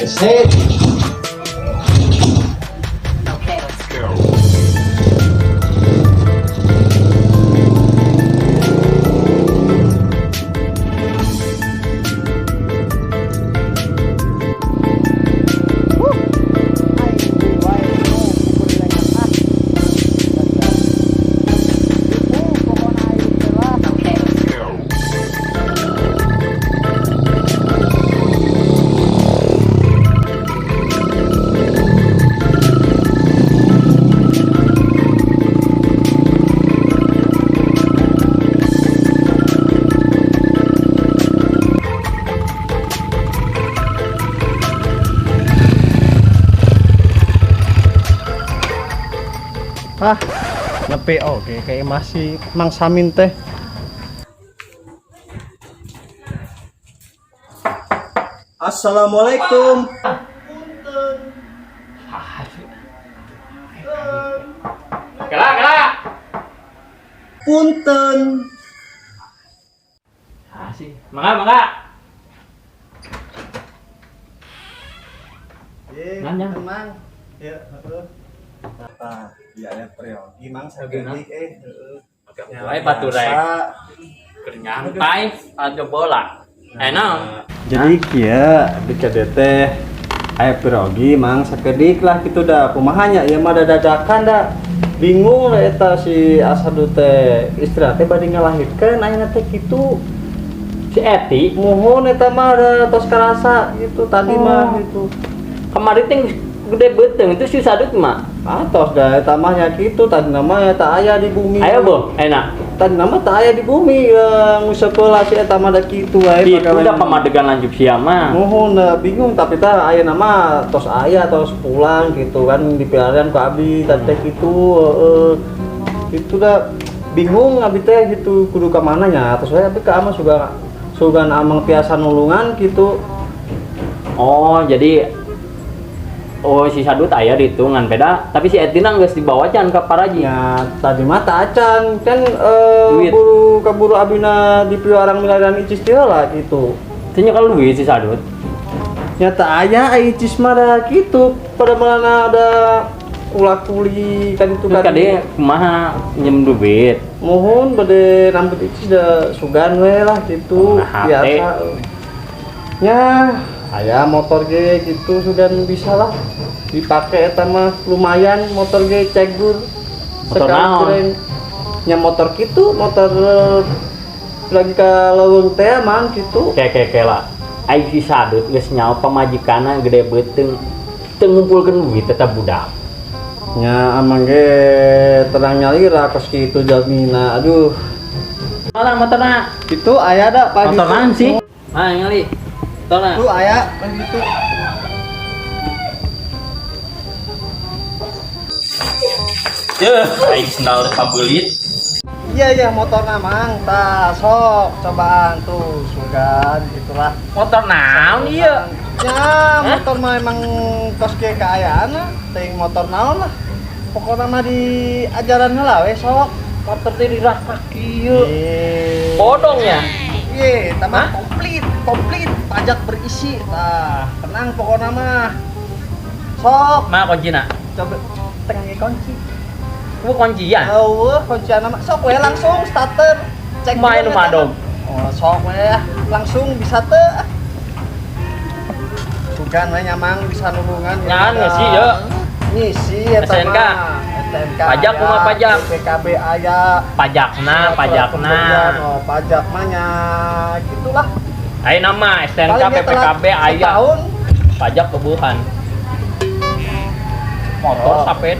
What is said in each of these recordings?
Hese. Okay, let's go. Okay, let's go. Ah, nepi oke kayak masih Mang Samin teh. Assalamualaikum. Kela, kela. Punten. Sih. Mangga, mangga. Eh, Nanya. tenang. Ya, heeh. Tah, iya ya priyogi Mang sagedik heeh. Wae baturai. Keur nyantai aja bola. Enak. Jadi kieu di KD teh aya priyogi Mang sakedik lah kitu da kumaha nya ieu mah dadakan da. Bingung lah eta si Asadu teh istri teh bade ngalahirkeun ayeuna teh kitu. Si Eti Muhun eta mah da tos karasa gitu tadi mah gitu. Kemarin teh gede beuteung itu si Sadut mah. Atos da eta mah nya kitu tadi nama eta aya di bumi. Ayo boh, enak. Tadi nama tak aya di bumi ngusekeula si eta mah da kitu wae Itu udah pamadegan lanjut sia mah. Muhun da bingung tapi tah aya nama tos aya tos pulang gitu kan dipilarian ku abdi tadi teh kitu heeh. Itu da bingung abdi teh gitu kudu ka mana nya tos we abdi ka amang sugan sugan amang tiasa nulungan gitu. Oh, jadi oh si Sadut aya di hitungan beda, tapi si Etina geus dibawa can ka Paraji. Ya, tadi mah tak acan kan Duit. buru kaburu abina di piwarang milarian icis teh lah gitu. Teu nyekel duit si Sadut. Nyata aya icis mah da kitu pada mana ada ulah kuli kan itu Terus kan. kade kumaha njem duit. Mohon bade rambut icis da sugan we lah gitu Oh, nah, hate. biasa. Ya, aya motor ge gitu sugan bisa lah dipakai eta mah lumayan motor ge cegur. Motor Sekali naon? goreng. Nya motor kitu, motor lagi ka leuweung teh mah gitu. Ke ke lah. Ai si Sadut geus nyaho pamajikanna gede beuteung. Teu ngumpulkeun duit tetep budak. Nya amang ge terang nyalira kos kitu jalmina. Aduh. Malah motorna. Itu aya da pagi. Motor naon sih? Ah, ngali. Motorna. Tuh aya pagi itu. Yeuh, aing sendal pabeulit. Iya iya motorna Mang, tah sok cobaan tuh sugan gitulah. Motor naon ieu? Ya, motor mah emang kos ge kaayaan teuing motor naon lah. Pokokna mah di ajaran heula we sok. Motor teh dirasa kieu. Ye. Bodong ya? Ye, tambah komplit, komplit pajak berisi. Tah, tenang pokokna mah. Sok, Mah kuncina. coba tengah kunci. Ku kuncian. Eueuh, kuncian mah sok we langsung starter. Cek Main dulu mah dong. Oh, sok we langsung bisa teu. Bukan we nyamang bisa nulungan. Nyahan ngisi ya. Ngisi eta SNK. mah. SNK. Pajak aya, kumaha pajak? PKB aya. Pajakna, Surat pajakna. pembelian, oh, pajak mah nya gitulah. Ayeuna nama STNK, Paling dia telat PPKB aya. setahun. Pajak kebuhan. Motor Oh. sampai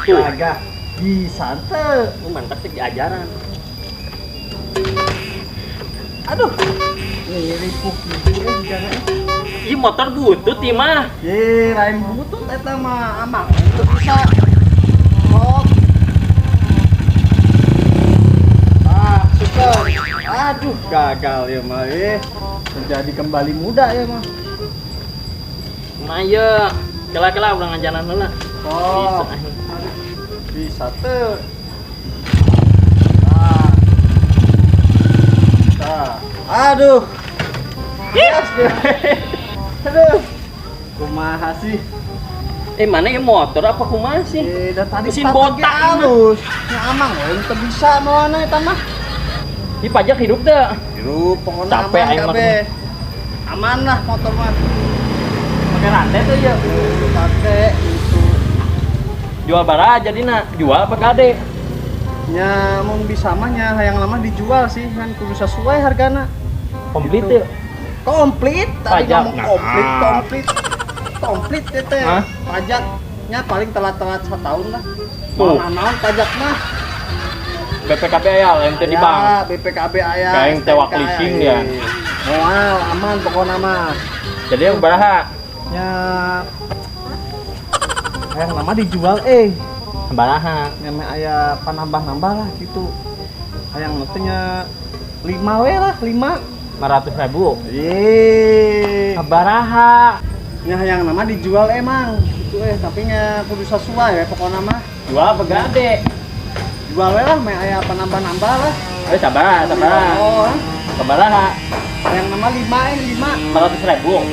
Wah, agak bisa teu. Lu mantap sih diajaran. Aduh. Ngiripuk gitu jangan. Ih motor butut ieu mah. Ye, lain butut eta mah amang teu bisa. Sok. Ah, super. Aduh, gagal ya mah. Menjadi kembali muda ya mah. Mah ieu, kela-kela urang ngajaran heula. Sok. Bisa. Bisa teu. Nah. Nah. Aduh. Yes. Aduh. Kumaha sih? Eh, mana ya motor apa kumaha sih? Eh, da tadi Mesin start botak ge halus. Nya amang we teu bisa mawana eta mah. Ih, pajak hidup teu? Hirup pokona Capek aman aing mah. kabeh. Aman lah motor mah. Pakai rantai tuh ya. Pake gitu. Jual bara jadina, jual apa gade? Nya mun bisa mah nya hayang lama dijual sih kan kudu sesuai hargana. Komplit Gitu. tuh. Komplit tadi Pajak. ngomong komplit Nah. komplit. Komplit teh teh. Hah? Pajaknya paling telat-telat setahun lah. Tuh. Mau naon pajak mah. BPKB aya lain teh di Aya, bank. BPKB aya. Kayak tewak STNK leasing aya. dia. Moal aman pokokna mah. Jadi yang baraha? Nya hayang lama dijual eh. Baraha. Nya meh aya panambah-nambah lah gitu. Hayang teh nya 5 we lah, 5. 500.000. Ye. Baraha. Nya hayang nama dijual emang gitu tapi nya kudu sesuai we pokokna mah. Jual apa gade? Jual we lah meh aya panambah-nambah lah. Eh, sabar, sabar. Oh, Sabaraha? hayang nama 5 5. 500.000.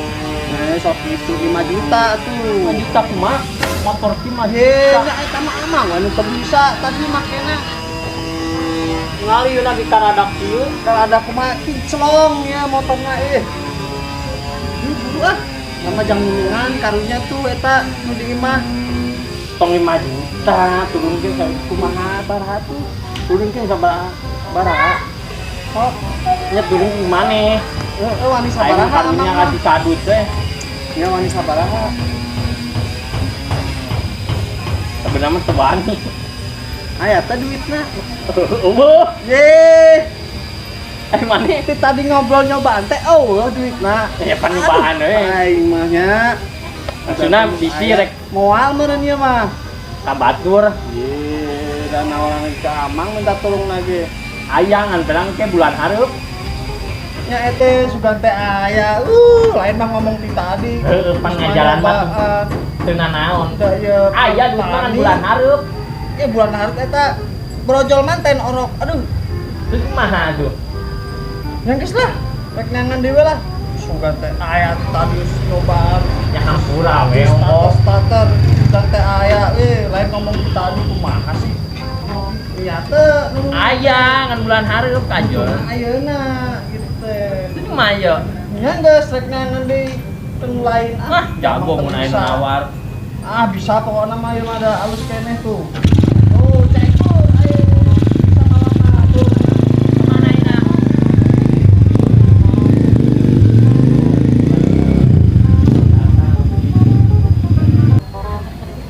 Eh, sok itu 5 juta tuh. 5 juta kumaha? Motor 5 Ye, juta. nya eta mah amang we nu teu bisa tadi makena. Ngali lagi karadak ieu. Kalau ada kumaha kinclong ya motorna eh. Ini buru ah. Nama jang nulungan karunya tuh eta nu di imah. Tong 5 juta turunkeun sa Kumaha baraha tuh? Turunkeun sabaraha? Baraha. Oh, Nya turun maneh. heeh wani Aing sabaraha karunya amang mah. ngasih sadut teh. Nya wani sabaraha. Sebenarnya mah teu wani. Aya teh duitna. Eueuh. Ye. Eh maneh Ti tadi ngobrol nyobaan teh eueuh duitna. Ya pan nyobaan we. Aing mah nya. Maksudna bisi rek moal meureun ieu mah. ka batur. Ye, dan orang ke amang minta tolong lagi. Aya ngan perang ke bulan hareup. Nya ete sugan teh aya. Lain mah ngomong ti tadi. Heeh, pan ngajalan mah. Nyobaan. Teu nanaon. Da ieu Aya duit mah ngan bulan hareup. Ya bulan hareup eta brojol manten orok. Aduh, Terus kumaha tuh? yang geus lah. Rek neangan dewe lah. Sugan teh aya tadi nyobaan. Ya hampura we Starter ongkoh. starter sugan teh aya lain ngomong ti tadi kumaha sih. Nya teh nu Aya ngan bulan hareup kajol. Ayeuna gitu teh. Terus kumaha ye? Nya geus rek neangan deui teu lain ah. Wah, jago Emang mun teu aya bisa. nawar. Ah, bisa pokoknya mah ieu mah ada alus keneh tuh. Oh, cekul ayo sama lama tuh. Kemana ina?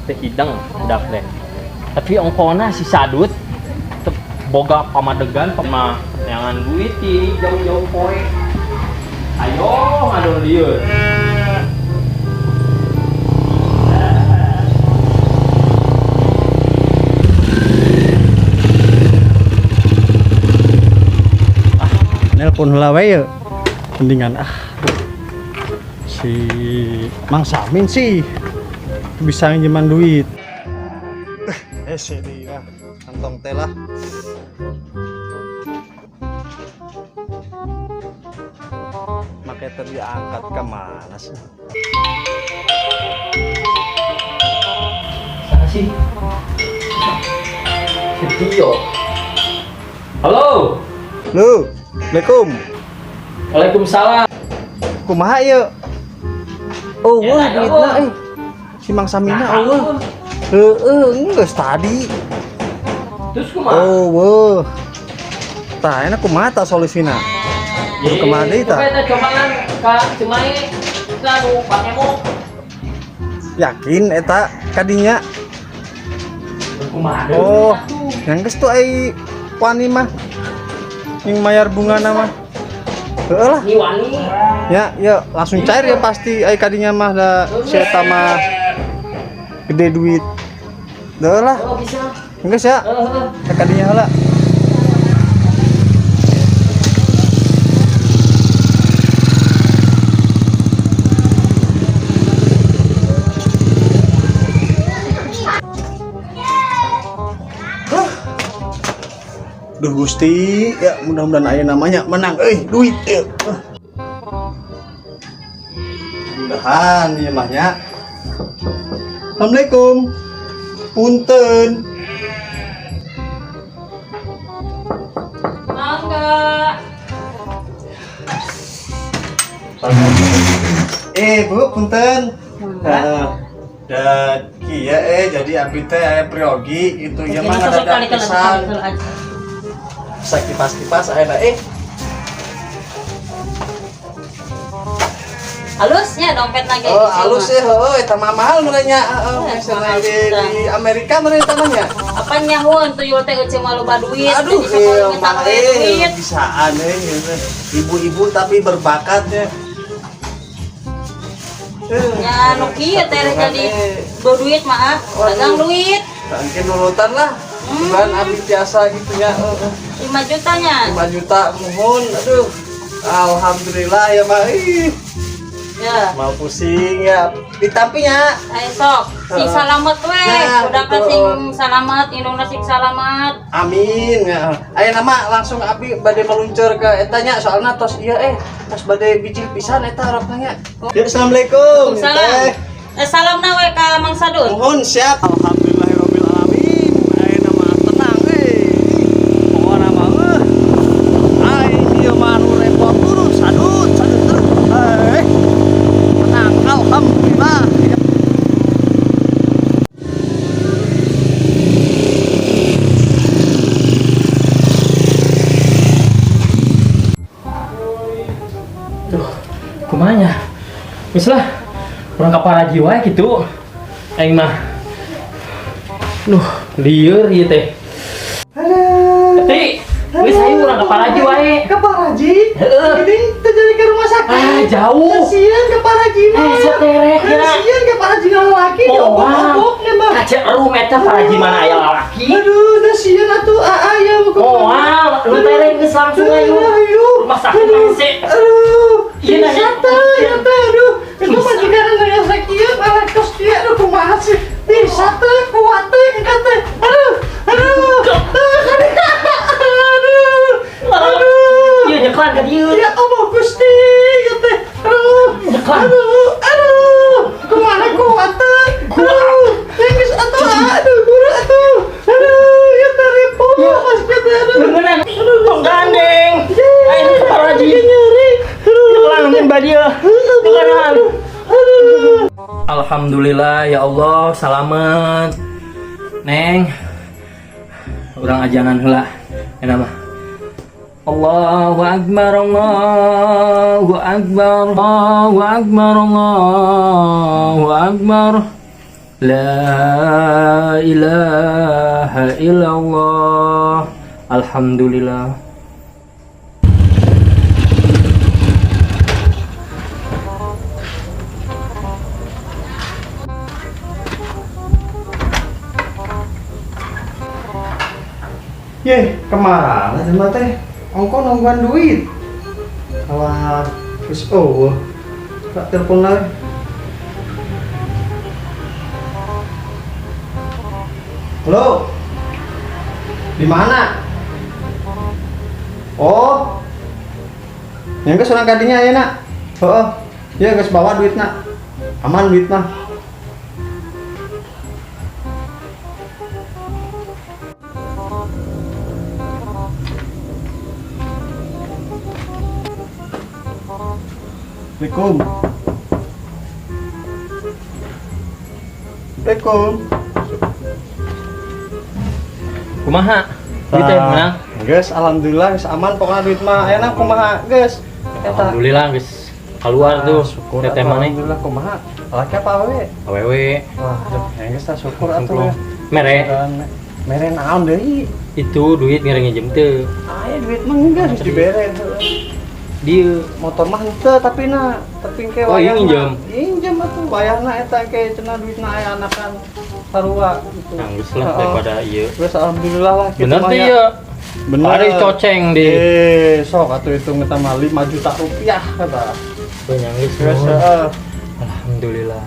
Teh hidang budak teh. Tapi ongkona si sadut teu boga pamadegan pama neangan duit ti jauh-jauh poe. Ayo ngadon lieur. Nelpon heula we ye. Mendingan ah. Si Mang Samin sih bisa nginjeman duit. Si dia kantong teh lah. Make teh diangkat ke mana sih? Siapa sih? Si Tio. Halo. Lu, Assalamualaikum. Waalaikumsalam. Kumaha ieu? Oh, Ya, wah ayo. duitna euy. Si Mang Samina eueuh. Heeh, geus tadi. Terus kumaha? Oh, wah. Tah, enak kumaha tah solusina? Kudu kumaha deui tah? Coba eta cobaan ka Cimahi eta nu Pakemo. Yakin eta kadinya? Kumaha deui? Oh, yang geus tuh ai wani mah. Yang mayar bungana mah. Heeh lah. Ni wani. Ya, ya langsung cair ya pasti ai kadinya mah da si eta mah gede duit. Heeh lah. Oh, bisa. Geus ya. Heeh. Kadinya heula. Duh Gusti, ya mudah-mudahan aya namanya menang euy duit euy. Mudah-mudahan ieu mah nya. Assalamualaikum. Punten. Mangga. Eh, Bu, punten. Heeh. Dan kieu jadi abdi teh aya priyogi gitu ya mah ngadadak pisan. Bisa kipas-kipas aya eh. Halusnya dompet lagi. Oh, halus ya, heeh, eta mah mahal meureun nya, heeh, misalnya di Amerika meureun eta mah nya. Apa nyahuan tuyul teh euceum mah loba duit. Aduh, jadi iya, mah mah duit. Bisaan gitu. Ibu-ibu tapi berbakat ya. Ya nu kieu teh jadi duit mah ah, dagang duit. Mungkin nurutan lah. Bukan abdi biasa gitu ya. 5 jutanya. 5 juta mohon, aduh. Alhamdulillah ya, Mak. Ih. Ya. Mau pusing ya. Ditampinya. Ayo sok, sing salamet we. Ya, Udah betul. sing salamet, indungna sing salamet. Amin. Ya. Ayo nama langsung abdi bade meluncur ke etanya soalnya tos ieu tos bade bijil pisan eta rokna nya. Ya, assalamualaikum. Salam. Salam na we ka Mang Sadun. Mohon siap. Alhamdulillahirabbil alamin. Ayo nama tenang Pokokna mah aing ieu mah nu repot terus sadut sadut terus. Tenang alhamdulillah. Duh, kumanya. Geus lah, urang ka paraji wae kitu. Aing mah. Duh, lieur ieu teh. Aduh. Ti, geus aing urang ka paraji wae. Ke Paraji? Heeh. Ini terjadi ke rumah sakit. Ah, jauh. Kasihan ke Paraji mah. Seterek ya. Kasihan ke Paraji lalaki Oh, diobok-oboknya mah. Kaca rum eta paraji mana aya lalaki. Aduh, kasihan atuh aa ya. Moal, lu tereng geus langsung ayo. Ayo. Rumah sakit hese. Aduh. Iya, nanya. Bisa teh, ya teh, aduh. Itu Bisa. majikan nanya sakieu, malah kos kieu, aduh kumaha sih. Bisa teh, kuat teh, engka teh. Aduh, aduh. Aduh. Aduh. Ieu nyeklan ka dieu. Ya Allah Gusti, ya teh. Aduh. Nyeklan. Aduh, aduh. Kumaha kuat teh? Aduh. Ya geus atuh, aduh, guru atuh. Aduh, ya teh repot. Mas teh, aduh. Beungeunang. Tong gandeng. Aing ka paraji. Nyeri. Aduh. Nyeklan mun ba dieu. Nyeklan. Aduh. Alhamdulillah ya Allah, salamet. Neng. Urang ajanan heula. Enak mah. Allahu Akbar, Allahu Akbar, Allahu Akbar, Allahu Akbar. La ilaha illallah. Alhamdulillah. Yeh, kemana sama teh? Ongko nungguan duit. Alah, terus oh, tak telepon lagi. Halo, di mana? Oh, yang ke surang kadinya ya nak? Oh, ya geus bawa duit nak. Aman duit mah. Assalamualaikum. Assalamualaikum. Kumaha? Duit teh menang. Geus, alhamdulillah geus aman pokoknya duit mah. Enak kumaha, geus. Eta. Alhamdulillah geus keluar tuh. Syukur Teteh atuh, maneh. alhamdulillah kumaha. Lalaki apa awewe? Awewe. Wah, aduh, ya geus tah syukur atuh ya. Mere Mere naon deui? itu duit ngere nginjem teu. Aya duit mah enggak harus dibere. Dieu Motor mah henteu tapi na, tapi ke Oh, iya wayahna. nginjem. Nginjem atuh wayahna eta ke cenah duitna aya anakan sarua gitu. Nah, geus lah Heeh. daripada ieu. Terus alhamdulillah lah gitu Bener mah teh ya. ieu. Bener. Ari coceng di. Sok atuh hitung eta mah 5 juta rupiah kata. Banyak geus. Terus nuhun. heeh. Alhamdulillah.